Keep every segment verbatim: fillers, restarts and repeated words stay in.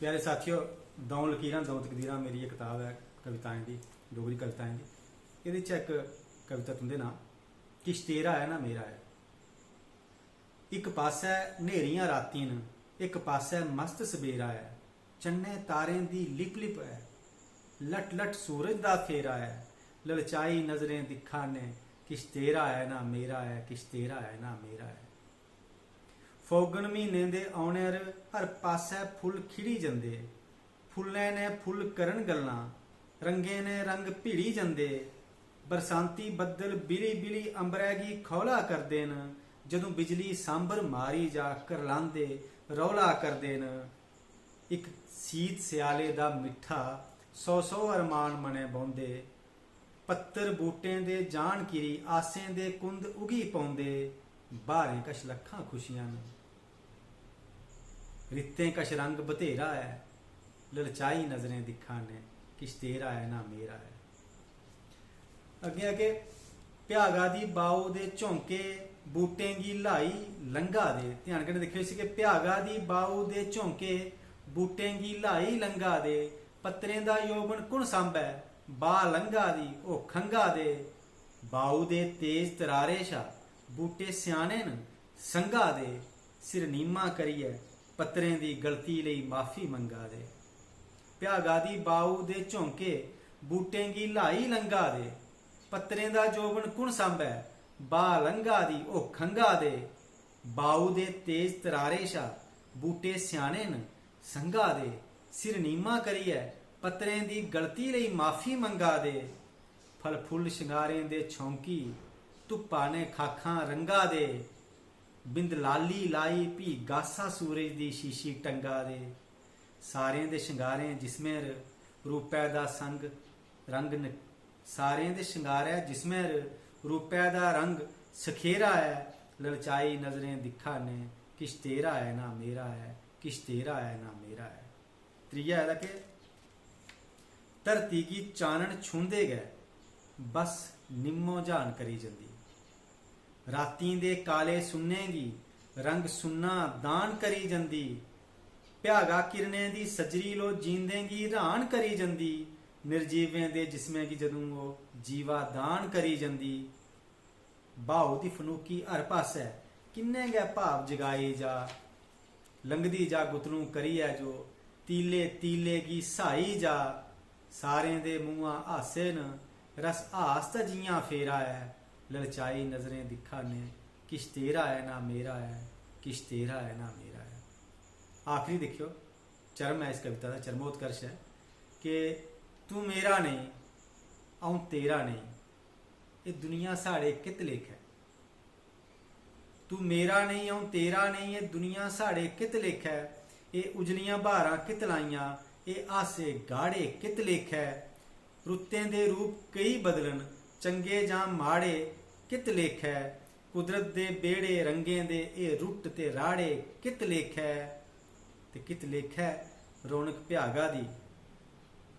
प्यारे साथियो, दौं लकीरां दौं तकदीरां मेरी इक कताब ऐ कविताएं दी, डोगरी कविताएं दी। एह्दे च इक कविता तुं'दे नां, किश तेरा ऐ ना मेरा ऐ। इक पासै न्हेरियां रातीं न, इक पासै मस्त सवेरा ऐ। चन्नै तारें दी लिप लिप ऐ, लट लट सूरज दा फेरा ऐ। ललचाई नजरें दिक्खा ने, किश तेरा ऐ ना मेरा ऐ, किश तेरा ऐ ना मेरा ऐ। फौगन म्हीने दे औने 'र हर पासै फुल्ल खिड़ी जंदे। फुल्लें ने फुल्ल करन गल्लां, रंगें ने रंग भिड़ी जंदे। बरसांती बद्दल बिली बिली अंबरै गी खौला करदे न। जदूं बिजली सांबर मारी जा, करलांदे रौला करदे न। इक सीत स्याले दा मिट्ठा, सौ सौ अरमान मनै बौंह्दे। पत्तर बूटें दे जान किरी, आसें दे कुंद उगी पौंदे। ब्हारें कश लक्खां खुशियां न, रित्तें कश रंग बथेरा ऐ। ललचाई नजरें दिक्खा ने, किश तेरा ऐ ना मेरा ऐ। अग्गें अग्गें भ्यागा दी बाऊ दे झोंके बूटें गी ल्हाई लंघा दे। ध्यान कन्नै दिक्खेओ इसी कि भ्यागा दी बाऊ दे झोंके बूटें गी ल्हाई लंघा दे। पत्तरें दा यौवन कु'न सांभै, बा लंघा दी, ओह् खंघा दे। बाऊ दे तेज तरारे शा बूटे स्याने न, संघा दे। सिर नीमा करियै पत्तरें दी गलती लेई माफी मंगा दे। भ्यागा दी बाऊ दे झोंके बूटें गी ल्हाई लंघा दे। पत्तरें दा यौवन कु'न सांभै, बा लंघा दी, ओह् खंघा दे। बाऊ दे तेज तरारे शा बूटे स्याने न, संघा दे। सिर नीमा करियै पत्तरें दी गलती लेई माफी मंगा दे। फल फुल्ल शंगारें दे छौंकी, धुप्पा ने खाखां रंगा दे। बिंद लाली लाई, फ्ही गासा सूरज दी शीशी टंगा दे। सारें दे शंगारें जिस्में 'र रूपै दा संग रंग न-, सारें दे शंगारै जिस्में 'र रूपै दा रंग सखेरा ऐ। ललचाई नजरें दिक्खा ने, किश तेरा ऐ ना मेरा ऐ, किश तेरा ऐ ना मेरा ऐ। त्रीया आए दा कि धरती गी चानन छूंह्दे गै बस निम्मो ज्हान करी जंदी। रातीं दे काले सुन्ने गी रंग सुन्ना दान करी जंदी। भ्यागा किरणें दी सज्जरी लो जींदें गी र्हान करी जंदी। निर्जीवें दे जिस्में गी जदूं ओह् जीवा दान करी जंदी। ब्हाऊ दी फनूकी हर पासै किन्ने गै भाव जगाई जा। लंघदी जा गुतलूं करियै जो, तीले तीले गी स्हाई जा। सारें दे मुंहां हासे न, रस हास दा जि'यां फेरा ऐ। ललचाई नजरें दिक्खा ने, किश तेरा ऐ ना मेरा ऐ, किश तेरा ऐ ना मेरा ऐ। आखिरी दिक्खेओ, चरम ऐ इस कविता दा, चरमोत्कर्ष ऐ कि तूं मेरा नेईं, अ'ऊं तेरा नेईं, एह् दुनिया साढ़े कित लेखै। तूं मेरा नेईं, अ'ऊं तेरा नेईं, एह् दुनिया साढ़े कित लेखै। एह् उजलियां ब्हारां कित लाइयां, एह् हासे गाढ़े कित लेखै। रुत्तें दे रूप केई बदलन, चंगे जां माड़े कित लेखै। कुदरत दे बेह्ड़े रंगें दे, एह् रुट्ट ते राह्ड़े कित लेखै। ते कित लेखै रौनक भ्यागा दी,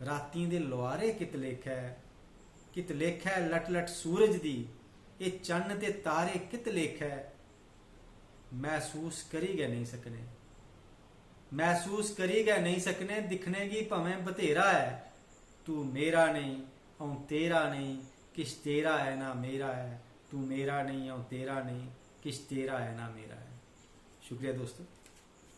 रातीं दे लोहारे कित लेखै। कित लेखै लट लट सूरज दी, एह् चन्न ते तारे कित लेखै। मसूस करी गै नेईं सकने, मसूस करी गै नेईं सकने। दिक्खने गी भामें बथेरा ऐ, तू मेरा नेईं, अ'ऊं तेरा नेईं, किश तेरा ऐ ना मेरा ऐ। तू मेरा नेईं, अ'ऊं तेरा नेईं, किश तेरा ऐ ना मेरा ऐ। शुक्रिया दोस्तो।